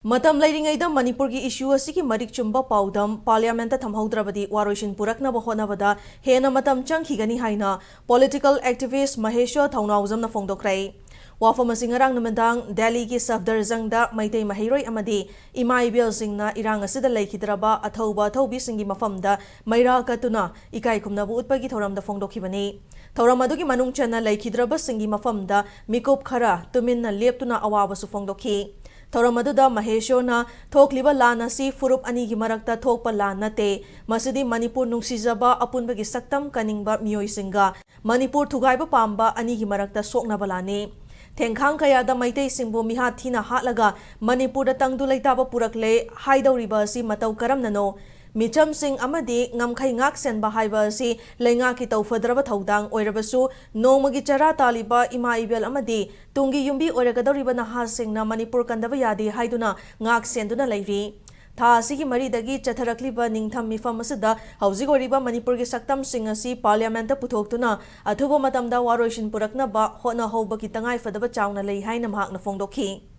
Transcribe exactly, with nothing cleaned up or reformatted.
ꯃꯇꯝ ꯂꯩꯔꯤꯉꯩꯗ ꯃꯅꯤꯄꯨꯔꯒꯤ issue ꯑꯁꯤꯒꯤ ꯃꯔꯤꯛ ꯆꯨꯝꯕ ꯄꯥꯎꯗꯝ Parliament ꯇ ꯊꯝꯍꯧꯗ꯭ꯔꯕꯗꯤ ꯋꯥꯔꯣꯏꯁꯤꯟ ꯄꯨꯔꯛꯅꯕ ꯍꯣꯠꯅꯕꯗ ꯍꯦꯟꯅ ꯃꯇꯝ ꯆꯪꯈꯤꯒꯅꯤ ꯍꯥꯏꯅ political activist ꯃꯍꯦꯁ꯭ꯋꯔ ꯊꯧꯅꯥꯎꯖꯝꯅ ꯐꯣꯡꯗꯣꯛꯈ꯭ꯔꯦ꯫ ꯋꯥꯐꯝ ꯑꯁꯤ ꯉꯔꯥꯡ ꯅꯨꯃꯤꯗꯥꯡ ꯗꯦꯜꯂꯤꯒꯤ ꯁꯐꯗꯔꯖꯪꯗ ꯃꯩꯇꯩ ꯃꯍꯩꯔꯣꯏ ꯑꯃꯗꯤ ꯏꯃꯥ ꯏꯕꯦꯜꯁꯤꯡꯅ ꯏꯔꯥꯡ ꯑꯁꯤꯗ ꯂꯩꯈꯤꯗ꯭ꯔꯕ ꯑꯊꯧꯕ ꯑꯊꯧꯕꯤꯁꯤꯡꯒꯤ ꯃꯐꯝꯗ ꯃꯩꯔꯥ ꯀꯠꯇꯨꯅ ꯏꯀꯥꯏ ꯈꯨꯝꯅꯕ ꯎꯠꯄꯒꯤ ꯊꯧꯔꯝꯗ ꯐꯣꯡꯗꯣꯛꯈꯤꯕꯅꯤ꯫ ꯊꯧꯔꯝ ꯑꯗꯨꯒꯤ ꯃꯅꯨꯡ ꯆꯟꯅ ꯂꯩꯈꯤꯗ꯭ꯔꯕꯁꯤꯡꯒꯤ ꯃꯐꯝꯗ ꯃꯤꯀꯨꯞ ꯈꯔ ꯇꯨꯃꯤꯟꯅ ꯂꯦꯞꯇꯨꯅ ꯑꯋꯥꯕꯁꯨ ꯐꯣꯡꯗꯣꯛꯈꯤ꯫ ꯊꯧꯔꯝ ꯑꯗꯨꯗ ꯃꯍꯦꯁ꯭ꯋꯔꯅ ꯊꯣꯛꯂꯤꯕ ꯂꯥꯟ ꯑꯁꯤ ꯐꯨꯔꯨꯞ ꯑꯅꯤꯒꯤ ꯃꯔꯛꯇ ꯊꯣꯛꯄ ꯂꯥꯟ ꯅꯠꯇꯦ, ꯃꯁꯤꯗꯤ ꯃꯅꯤꯄꯨꯔ ꯅꯨꯡꯁꯤꯖꯕ ꯑꯄꯨꯟꯕꯒꯤ ꯁꯛꯇꯝ ꯀꯟꯅꯤꯡꯕ ꯃꯤꯑꯣꯏꯁꯤꯡꯒ ꯃꯅꯤꯄꯨꯔ ꯊꯨꯒꯥꯏꯕ ꯄꯥꯝꯕ ꯑꯅꯤꯒꯤ ꯃꯔꯛꯇ ꯁꯣꯛꯅꯕ ꯂꯥꯟꯅꯤ꯫ ꯊꯦꯡꯈꯥꯡ ꯀꯌꯥꯗ ꯃꯩꯇꯩꯁꯤꯡꯕꯨ ꯃꯤꯍꯥꯠ ꯊꯤꯅ ꯍꯥꯠꯂꯒ ꯃꯅꯤꯄꯨꯔꯗ ꯇꯪꯗꯨ ꯂꯩꯇꯥꯕ ꯄꯨꯔꯛꯂꯦ ꯍꯥꯏꯗꯧꯔꯤꯕ ꯑꯁꯤ ꯃꯇꯧ ꯀꯔꯝꯅꯅꯣ? ꯃꯤꯆꯝꯁꯤꯡ ꯑꯃꯗꯤ ꯉꯝꯈꯩ ꯉꯥꯛ ꯁꯦꯟꯕ ꯍꯥꯏꯕ ꯑꯁꯤ ꯂꯩꯉꯥꯛꯀꯤ ꯇꯧꯐꯗ꯭ꯔꯕ ꯊꯧꯗꯥꯡ ꯑꯣꯏꯔꯕꯁꯨ, ꯅꯣꯡꯃꯒꯤ ꯆꯔꯥ ꯇꯥꯜꯂꯤꯕ ꯏꯃꯥ ꯏꯕꯦꯜ ꯑꯃꯗꯤ ꯇꯨꯡꯒꯤ ꯌꯨꯝꯕꯤ ꯑꯣꯏꯔꯛꯀꯗꯧꯔꯤꯕ ꯅꯍꯥꯁꯤꯡꯅ ꯃꯅꯤꯄꯨꯔ ꯀꯟꯗꯕ ꯌꯥꯗꯦ ꯍꯥꯏꯗꯨꯅ ꯉꯥꯛ ꯁꯦꯟꯗꯨꯅ ꯂꯩꯔꯤ꯫ ꯊꯥ ꯑꯁꯤꯒꯤ ꯃꯔꯤꯗꯒꯤ ꯆꯠꯊꯔꯛꯂꯤꯕ ꯅꯤꯡꯊꯝ ꯃꯤꯐꯝ ꯑꯁꯤꯗ ꯍꯧꯖꯤꯛ ꯑꯣꯏꯔꯤꯕ ꯃꯅꯤꯄꯨꯔꯒꯤ ꯁꯛꯇꯝꯁꯤꯡ ꯑꯁꯤ Parliament ꯇ ꯄꯨꯊꯣꯛꯇꯨꯅ ꯑꯊꯨꯕ ꯃꯇꯝꯗ ꯋꯥꯔꯣꯏꯁꯤꯟ ꯄꯨꯔꯛꯅꯕ ꯍꯣꯠꯅꯍꯧꯕꯒꯤ ꯇꯉꯥꯏꯐꯗꯕ ꯆꯥꯎꯅ ꯂꯩ ꯍꯥꯏꯅ ꯃꯍꯥꯛꯅ ꯐꯣꯡꯗꯣꯛꯈꯤ꯫